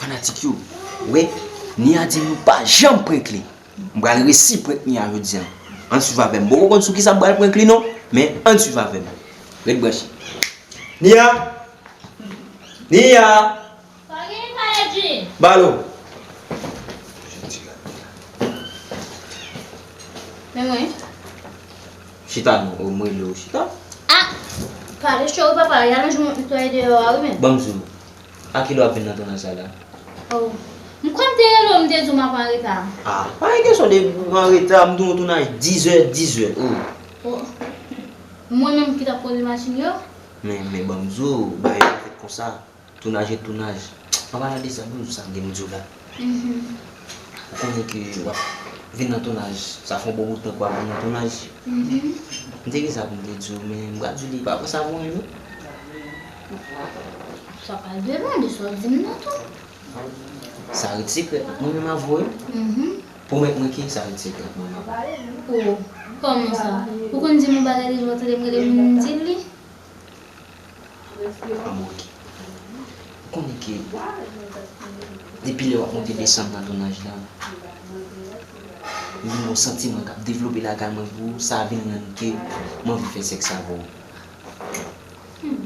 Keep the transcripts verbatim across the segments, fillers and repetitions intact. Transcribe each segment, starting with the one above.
Fanatik yo, wè, Nia di nou pa janm prank li. M pral resi prank Nia jodi a. Ann swiv avè m. M poko konn sou kisa m pral prank li non, men ann swiv avè m. Ret branche. Nia! Nia! Sa gen, Fadedji? Balo! Men mwen. Chita non, o mwen rele w chita. Ah! Pale cho wi papa, y alonj mwen netwaye deyò a wi men. Ban m di w. A kilè w ap vin nan tounaj sa la? Oh. M kwè m te rele w, m te di w m ap anreta. Ah, pa gen kesyon de anreta, m di w tounaj dizè, dizè. Oh. Oh. Mwen menm ki t ap konduit machin yo? Men, men ban m di w, bagay yo fèt konsa. Tounaj e tounaj. Ann pale de sa, ban m di w sa m gen pou di w la. Mhm. Ou konnen ke w ap vin nan tounaj, sa fè yon bon bout tan ke w ap vin nan tounaj. Mhm. M te gen sa pou m te di w, men m pral di w li pa pran sa pou anyen non. Sa pa dwe mande sa w di m nan tou. Sa ret sekrè ant mwen menm avè w wi. Mhm. Pwomèt mwen ke sa ret sekrè ant mwen menm avè w. Oh, kòman sa? Ou konn di m yon bagay deja, w tande m rele moun m di l li? Anben oke. Ou konnen ke depi lè w ap monte desann nan tounaj la, m gen yon santiman k ap devlope lakay mwen pou ou, sa vin rann ke m anvi fè sèks avè w. Hmm.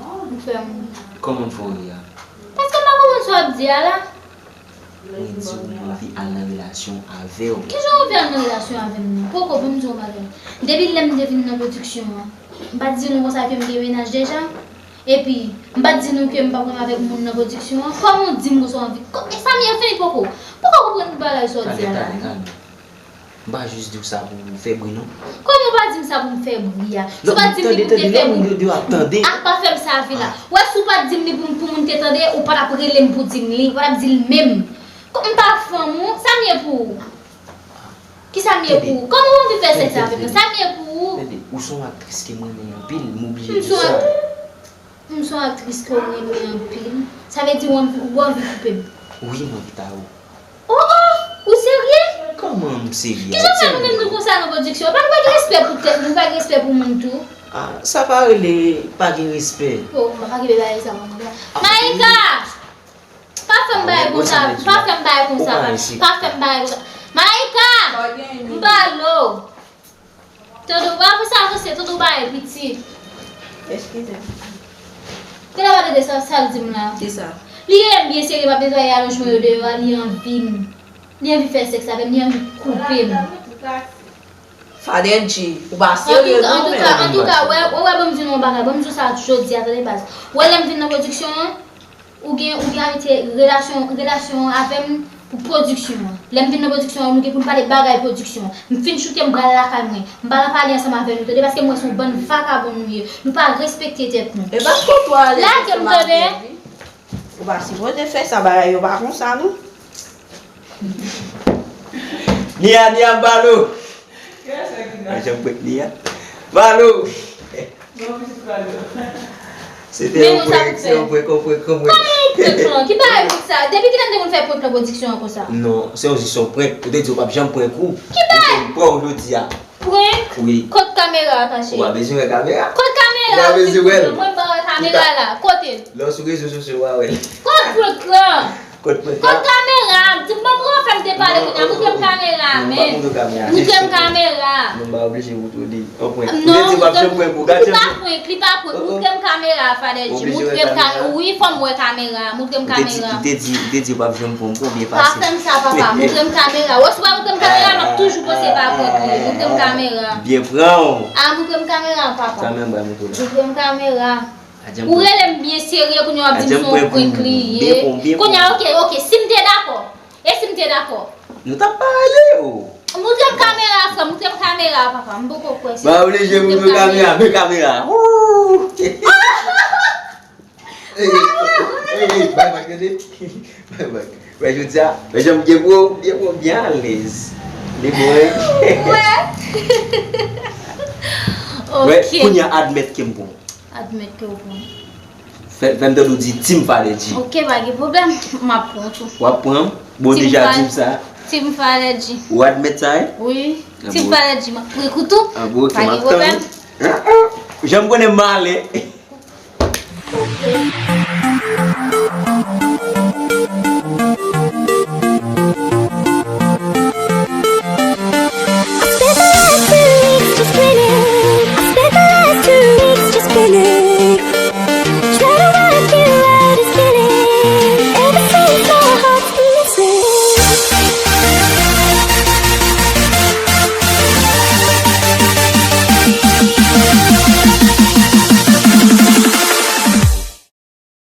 Ou fè m. Kòman m fè w ri a? Paske m pa konprann sa w ap di a la. Mwen di w m anvi al nan relasyon avè w. Kijan w anvi al nan relasyon avè m nan? Poko, ban m di w yon bagay. Depi lè m te vin nan pwodiksyon an, m pa t di nou konsa ke m gen mennaj deja? Epi, m pa t di nou ke m p ap rann avèk moun nan pwodiksyon an? Kòman w di m konsa w anvi? Kò-, e sa m ye fini poko? Poko konprann bagay sa w di a la. Kalme, kalme, kalme. M pa jis di w sa pou w fè bri non. Kòman w pa di m sa pou m fè bri a? Si w pa t di m li pou m te fè bri. Tande, tande, lè moun yo di w ap tande. Ah, pa fè m sa vila. Wè, si w pa t di m li pou m, pou moun te tande, ou pa t ap rele m pou di m li, ou pa t ap di l menm. Kò-, m pa fanm ou, sa m ye pou ou? Kisa m ye pou ou? Kòman w anvi fè sèks avè m nan? Sa m ye pou ou? Tande, ou se yon aktris ke m renmen anpil, m oblije di w sa. M se yon aktris ke w renmen anpil. Sa vle di w anvi, w anvi koupe m? Wi, m anvi ta ou. Oh, oh! Ou serye? Kòman m serye? Kijan fè nou menm nou konsa nan pwodiksyon? Pa nou pa gen respè pou tèt nou, pa gen respè pou moun tou. Ah, sa pa rele pa gen respè. Oh, m pa ka kenbe bagay sa pou mwen. Maïka! Pa fè m bagay konsa, pa fè m bagay konsa, pa fè m bagay konsa. Maïka! M pale w. Tande w, pa avanse, avanse, tande w bagay piti. Eskize m. Tande w pa tande sa, sa l di m la. Kisa? Li rele m byen serye, m ap netwaye alonjman yo deyò a, li anvi m. Li anvi fè sèks avè m, li anvi koupe m. Fadedji, ou pa serye non, men. Antouka, antouka, wè, wè, wè, ban m di nou yon bagay, ban m di w sa jodi a, tande baz. Wè, lè m vin nan pwodiksyon an, Ou gen, ou gen amite, relasyon, relasyon avè m pou pwodiksyon an. Lè m vin nan pwodiksyon an, nou gen pou n pale bagay pwodiksyon. M fin choute, m pral lakay mwen. M pa nan pale ansanm avè nou, tande, paske m wè se yon bann vakabon nou ye. Nou pa respekte tèt nou. E pa kote w ale ansanm avè m, wi. Ou pa sipoze fè sa, bagay yo pa konsa, non. Nia, Nia, balo. Mwen janm prank Nia. Balo. Se te yon prank, se yon prank, yon prank, yon prank. Kòman yon prank lan? Ki bagay prank sa? Depi kilè m te konn fè prank nan pwodiksyon an konsa? Non, se yon, jis yon prank. Ou te di ou p ap janm prank ou. Ki bagay? Ou te prank jodi a. Prank? Wi. Kot kamera a kache? Ou pa bezwen wè kamera. Kot kamera a? Ou pa bezwen wè l. Mwen pa wè kamera la. Kote l? Lè w sou rezo sosyo, w a wè l. Kot prank lan? Kot prank lan? Kot kamera a? Di m ban m ranfè m te pale kounye a. Moutre m kamera a, men. Non, m p ap moutre w kamera a. Moutre m kamera a. Non, m pa oblije moutre w li. Yon prank. Ou te di w p ap janm prank ou, gad jan. Li pa prank, li pa prank. Moutre m kamera a, Fadedji. Moutre m ka-, wi, fò m wè kamera a. Moutre m kamera a. Ou te di, ou te di, ou te di w p ap janm prank ou, byen pase. Pa fè m sa, papa. Moutre m kamera a. Wè, si w pa moutre m kamera a, m ap toujou panse pa prank li. Moutre m kamera a. Byen pran w. Ah, moutre m kamera a, papa. Kanmenm, bay moutre w la. Moutre m kamera a. Ou rele m byen serye, kounye a w ap di m se yon prank li ye. Kounye a, oke, oke, si m te dakò. E si m te dakò? Nou t ap pale, o. Moutre m kamera a, frè m, moutre m kamera a, papa. M poko kwè se. Pa oblije moutre w kamera, men kamera a. Ooh! Ey, ey, ey, bay bak, tande. Bay bak. Wè, jodi a, wè, jan m byen pran, byen pran, byen alèz. Li bon, wi. Wè. Wè, ok. Kounye a admèt ke m bon. Admèt ke w pran. Fè, fè m tande w di Team Fadedji. Ok, pa gen pwoblèm. M ap pran tou. W ap pran? Bon, w deja di m sa. Team Fadedji. Ou admèt sa, wi? Wi. Ah, Team Fadedji, m ap pran kou tou. Ah, bon, ok, m ap tann. Pa gen pwoblèm. Ah, ah. Jan m konnen m malè.